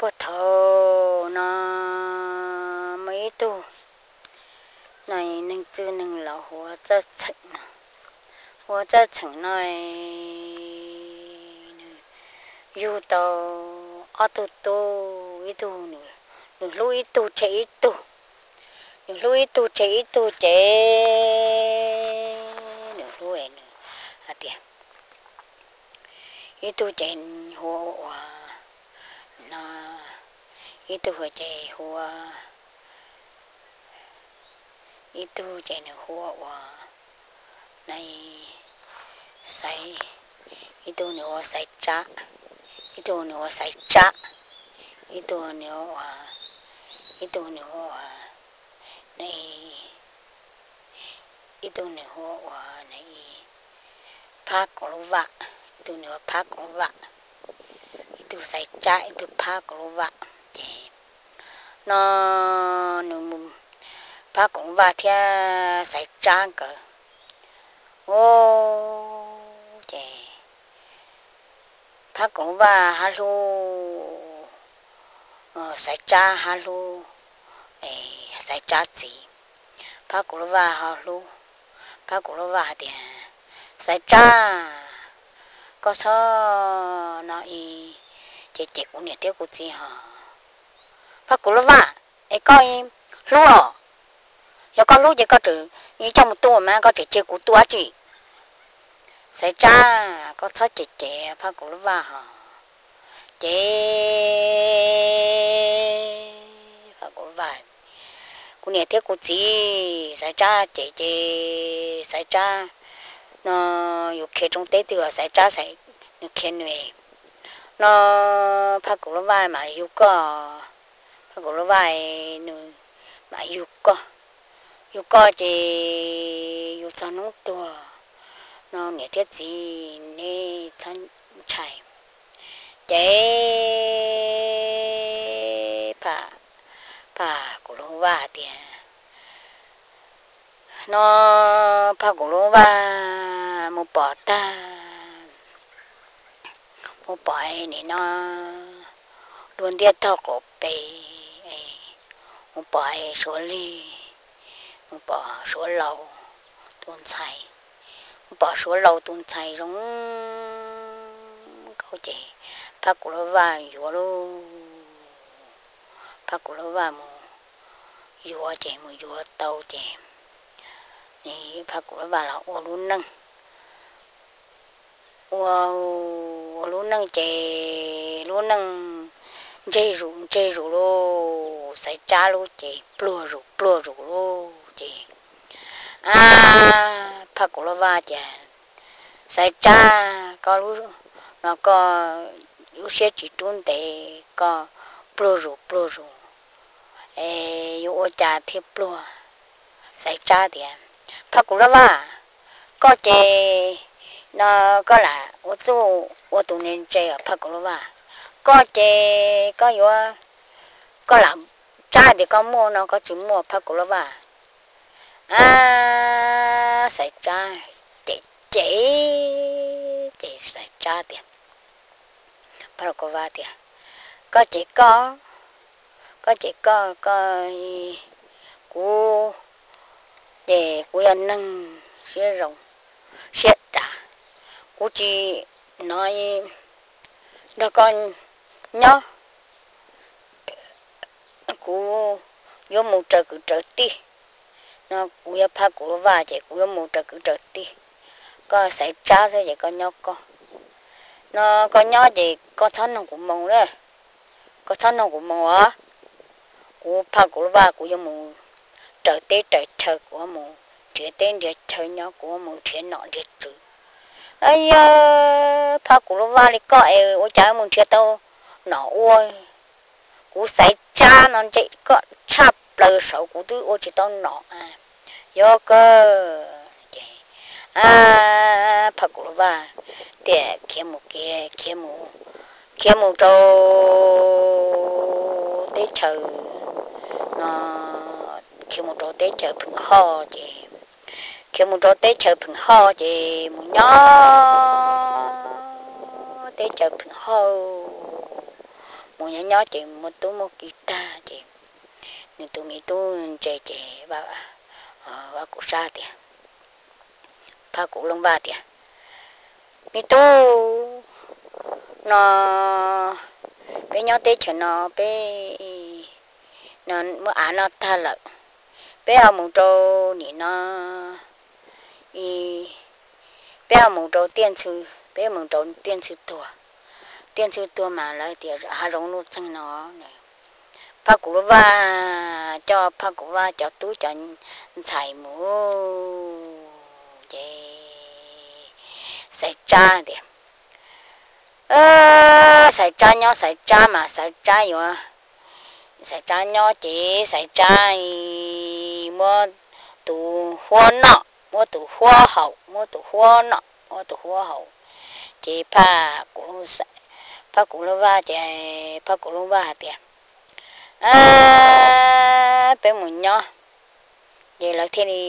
Puag thaum no muaj ib tug no neeg txwj neeg laus hu ua Txawj Txheem no, hu ua Txawj Txheem no nws yug tau ob tug tub, ib tug nws hlub ib tug tseg ib tug, nws hlub ib tug tseg ib tug ces nws hlub nws hais tias ib tug ces hu ua no, ib tug ces hu ua, ib tug ces nws hu ua Xaiv, ib tug nws hu ua Xaiv Tsab, ib tug nws hu ua Xaiv Tsab, ib tug nws hu ua, ib tug nws hu ua, ib tug nws hu ua Phab Kaum Lub Vaj, ib tug nws hu ua Phab Kaum Lub Vaj, ib tug Xaiv Tsab, ib tug Phab Kaum Lub Vaj. Ces no nws, Phab Kaum Lub Vaj thiab Xaiv Tsab nkawd, o, ces Phab Kaum Lub Vaj hab hlub Xaiv Tsab hab hlub Xaiv Tsab txiv. Phab Kaum Lub Vaj ho hlub, Phab Kaum Lub Vaj hais tias, Xaiv Tsab, koj txhob no i ces cem kuv niam thiab kuv txiv hos. Phab Kaum Lub Vaj, es koj hlub los? Yog koj hlub ces koj tseem coj mus tua mas koj tseem tseg kuv tua dab tsi? Xaiv Tsab, koj txhob cem cem Phab Kaum Lub Vaj hos. Ces Phab Kaum Lub Vaj, kuv niam thiab kuv txiv, Xaiv Tsab cem ces Xaiv Tsab no yus khiav tsoom teb twg los Xaiv Tsab nws khiav nws no, Phab Kaum Lub Vaj mam yug koj, Phab Kaum Lub Vaj nws mam yug koj, yug koj ces yus txog hnub tuag no niam thiab txiv neb txhob ntshai. Ces Phab Kaum Lub Vaj tias no, Phab Kaum Lub Vaj mus pom tag, mus pom nim no dua ntiaj teb qaum pem, mus pom Suav Lig, mus pom Suav Laus tus ntxhais, mus pom Suav Laus tus ntxhais zoo nkauj ces Phab Kaum Lub Vaj yuav lauj. Phab Kaum Lub Vaj mus yuav ces mus yuav tau ces Phab Kaum Lub Vaj los ua lub neej, ua, ua lub neej ces lub neej ntseg zuj ntseg zus lauj, Xaiv Tsab lub ces pluag zus pluag zus lauj ces, a, Phab Kaum Lub Vaj tias, Xaiv Tsab, koj lub, no koj lub siab tsis rub ntev, koj pluag zus pluag zus, es yuav ua cas thiaj pluag? Xaiv Tsab tias, Phab Kaum Lub Vaj, koj ces no koj lam ua txuj ua tus niag ntse os Phab Kaum Lub Vaj, koj ces koj yuav, koj lam tsab tias koj muaj no koj tsis muaj Phab Kaum Lub Vaj. A, Xaiv Tsab ces, ces, ces Xaiv Tsab tias, Phab Kaum Lub Vaj tias, koj ces koj, koj ces koj, koj, kuv ces kuv yog neeg siab zoo siab dav, kuv tsis no nrog koj nyob, kuv yuav mus raws kwv raws tij. No kuv yog Phab Kaum Lub Vaj ces kuv yuav mus raws kwv raws tij. Koj Xaiv Tsab xwb ces koj nyob koj. No koj nyob ces koj txhob noog kuv moo lawm, koj txhob noog kuv moo os. Kuv Phab Kaum Lub Vaj kuv yuav mus raws teb raws chaw, kuv yuav mus nrhiav teb nrhiav chaw nyob, kuv yuav mus nrhiav nom nrhiav tswv. Yog Phab Kaum Lub Vaj li koj es ua cas mus nrhiav tau nom ua? Kuv Xaiv Tsab no ntse koj tshaj plaws saud kuv twb ua tsis tau nom. Yog kawg ces, a, Phab Kaum Lub Vaj tias khiav mus, khiav mus rau teb chaws no, khiav mus rau teb chaws Pheem Hoj ces, khiav mus rau teb chaws Pheem Hoj ces mus nyob teb chaws Pheem Hoj, mus nyob nyob ces muaj tub muaj ki tag ces nws tus me tub ntse ces Vaj Kuv Sab tias, Phaj Kuv Looj Vaj tias, Me tub, no peb nyob teb chaws no peb muab av noj tag lawm, peb ho mus rau nim no, peb ho mus rau tiaj ntxhw, peb mus rau tiaj ntxhw tuag, tiaj ntxhw tuag mas lawv tias hav zoov nuj txeeg no. Phaj Kuv Looj Vaj coj Phaj Kuv Vaj cov tub cov ntxhais mus ces Xaiv Tsab tias, Xaiv Tsab nyob, Xaiv Tsab mas Xaiv Tsab yuav, Xaiv Tsab nyob ces Xaiv Tsab muab tus huab noj, muab tus huab haus, muab tus huab noj, muab tus huab haus. Ces Phaj Kuv Looj Vaj ces Phaj Kuv Looj Vaj hais tias, Ab, peb mus nyob. Ces lawv thiaj li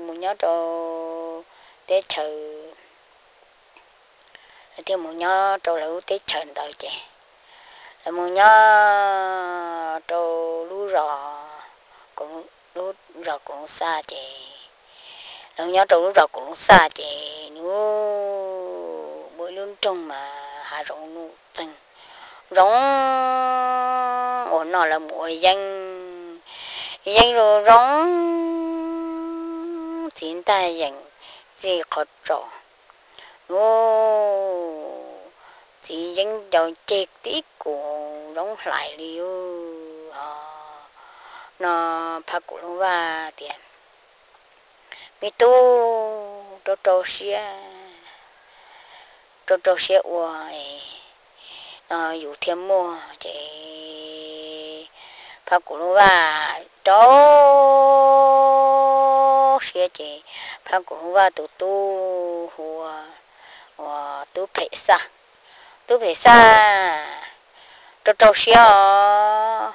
mus nyob rau teb chaws, lawv thiaj mus nyob rau lawv lub teb chaws ntawd ces lawv mus nyob rau lub zos, lub zos Koos Loo Xaj ces lawv nyob rau lub zos Koos Loo Xaj ces nws muaj ib lub nroog mas hav zoov nuj txeeg, zoov uas no lawv mus ua yeeb, yeeb zoo zoo, txiv ntaj yeem txij qhov tsos, txiv yeeb ncau ceg tib kus zoo hlais li. No Phaj Kuv Looj Vaj tias, Me tub, rau rau siab, rau rau siab ua, no yus thiaj muaj. Ces Phaj Kuv Looj Vaj rau siab ces Phaj Kuv Looj Vaj tus tub hu ua Tub Phem Xaj, Tub Phem Xaj, rau rau siab os,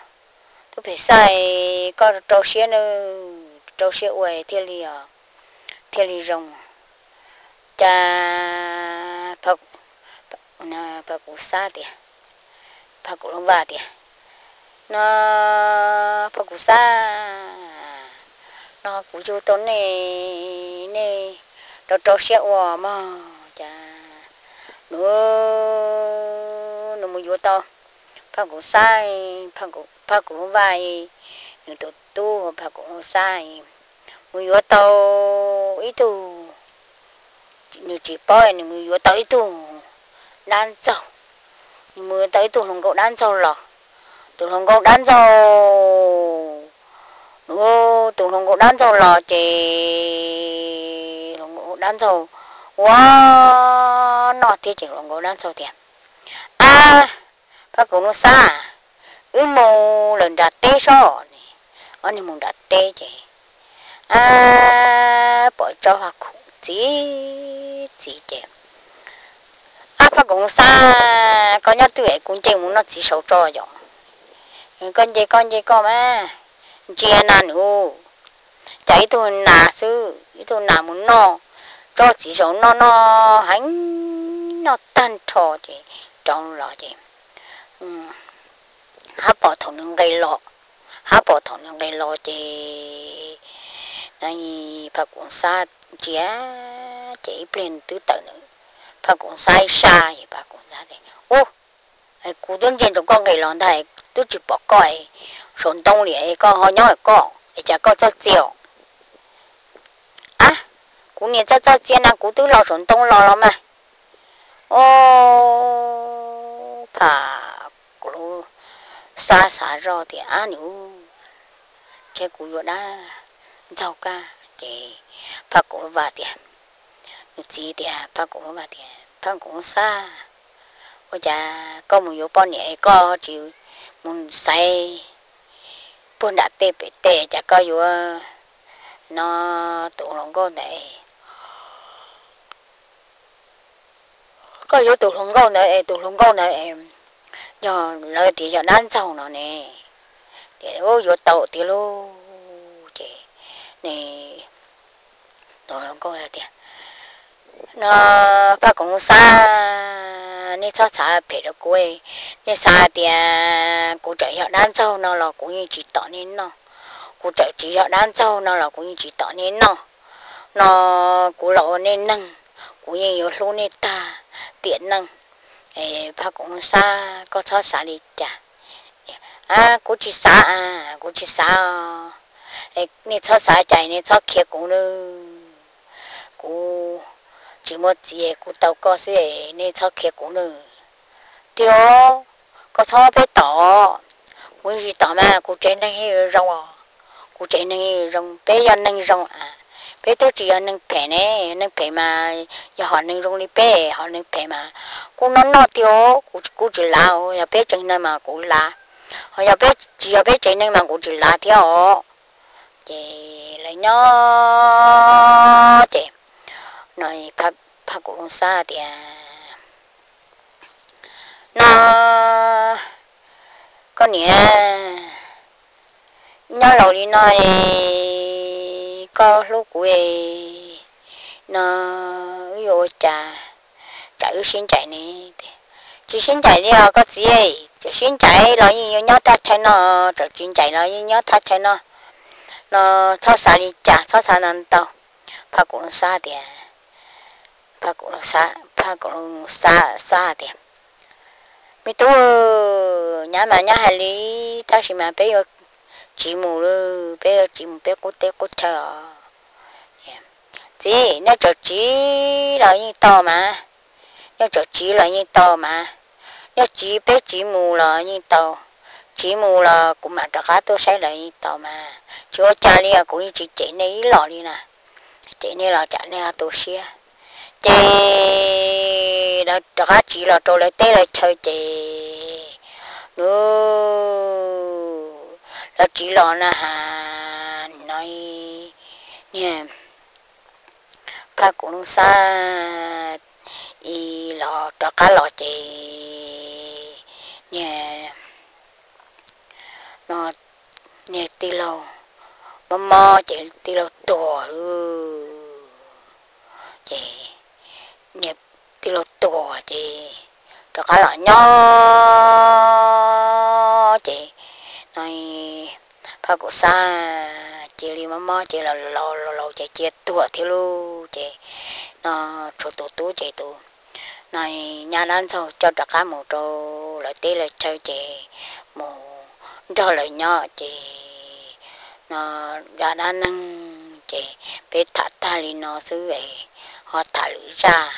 Tub Phem Xaj, koj rau rau siab nawb, rau siab ua thiaj li, thiaj li zoo. Ces Phaj Kuv Xaj tias, Phaj Kuv Looj Vaj tias, No Phaj Kuv Xaj, no kuv yug tau nej, nej rau rau siab ua mog. Ces nws, nws mus yuav tau Phaj Kuv Xaj, Phaj Kuv Looj Vaj, nws tus tub Phaj Kuv Looj Xaj mus yuav tau ib tug, nws tsis paub, nws mus yuav tau ib tug dab ntxaug, nws mus yuav tau ib tug hluas nkauj dab ntxaug los. Tus hluas nkauj dab ntxaug, nws, tus hluas nkauj dab ntxaug los ces hluas nkauj dab ntxaug ua noj thiab ces hluas nkauj dab ntxaug tias, Ab, Phaj Kuv Looj Xaj, wb mus lawm nram teb sob. Ob niag mus nram teb ces, ab, pom tsob vaj khaum txi txiv ces, Ab, Phaj Kuv Looj Xaj, koj nyob twj es kuv nce mus noj txiv saud tso yom. Koj nce koj nce koj mas, ntsia na nws, cas ib tug nas xwb, ib tug nas mus noj tsob txiv saud noj noj heev, noj tag nrho ces rov los ces, hab pom thaum nws nqes los, hab pom thaum nws nqes los ces Phaj Kuv Xaj ntsia ces ib pliag twb tawm nws, Phaj Kuv Xaj ib sab es Phaj Kuv Xaj tias, Ub, kuv twb ntsia ntsoov koj nqes los ntag, twb tsis pom koj saum ntoo li, koj ho nyob koj es cas koj txoj txia os? Ab, kuv niam txoj txoj txia na, kuv twb los saum ntoo los los mas. Ob, Phaj Kuv Xaj xav zoj tias, Ab nws, ntshe kuv yuav dab ntxaug kag. Ces Phaj Kuv Looj Vaj tias, nws txiv tias, Phaj Kuv Looj Vaj tias, Phaj Kuv Xaj, ua cas koj mus yuav poj niam es koj tsis mus xaiv puag nram tej pem tej, cas koj yuav no tus hluas nkauj ntawd, koj yuav tus hluas nkauj ntawd es tus hluas nkauj ntawd yog lawv tias yog dab ntxaug no ne, tias yuav tau tiag lauj. Ces tus hluas nkauj tias, no Phaj Kuv Xaj, nej txhob xav phem rau kuv. Nej xav tias kuv txawm yog dab ntxaug no los kuv yeej tsis tom nej noj, kuv txawm tsis yog dab ntxaug no los kuv yeej tsis tom nej noj. No kuv los ua nej neeg, kuv yeej yuav hlub nej tag tiam neej. Phaj Kuv Xab, koj txhob xav li cas. Kuv tsis xav, kuv tsis xav. Nej txhob xav cas, nej txhob khiav kuv nawb. Kuv tsis muaj txiv, kuv tau koj xwb, nej txhob khiav kuv nawb. Tiag, koj txhob peb tom. Kuv tsis tom mas, kuv tsev neeg zoo os. Kuv tsev neeg zoo, peb yog neeg zoo a, peb twb tsis yog neeg phem ne. Neeg phem mas yog hom neeg zoo li peb, hom neeg phem mas kuv noj noj tiag, kuv tsis lav. Yog peb tsev neeg mas kuv lav, ho yog peb tsis yog peb tsev neeg mas kuv tsis lav thiab os. Ces lawv nyob ces no Phaj Kuv Xab tias, no koj niam, nyob laus li no, koj hlub kuv, no wb yuav ua cas, tsam wb sib ncaim ne. Tsis sib ncaim li os koj txiv, txawm sib ncaim los yeej yuav nyob thaj chaw no, txawm tsis ncaim los yeej nyob thaj chaw no. No txhob xav li cas, txhob xav ntau ntau. Phaj Kuv Xab tias, Phaj Kuv Xab, Phaj Kuv Xab, Xab tias, me tub, nyab mas nyab hais li, tab sis mas peb yuav tsiv mus lawm, peb yuav tsiv mus peb qub teb qub chaw os. Txiv, nej txawm tsiv los yeej tau mas, nej txawm tsiv los yeej tau mas, nej tsiv peb tsiv mus los yeej tau. Tsiv mus los kuv mam rov qab tuaj saib lawv yeej tau mas, tsis ua cas li os, kuv yeej tsis cem nej ib los li na. Cem nej los tsam nej tu siab. Ces lawv rov qab tsiv los rau lawv teb lawv chaw ces, nws, lawv tsiv los na has, no niag Phaj Kuv Xab ib los rov qab los ces niag, no niag tij laug mob mob ces tij laug tuag lawm. Ces niag tij laug tuag ces rov qab los nyob ces no Phaj Kuv Xab cia li mob mob ces los laus laus ces cia tuag thiab lauj. Ces no tshuav tus tub ces tus no nyab dab ntxaug coj rov qab mus rau lawv teb lawv chaw ces mus nrog lawv nyob ces no zaj dab neeg ces peb tham tag li no xwb es ho tham lwm zaj.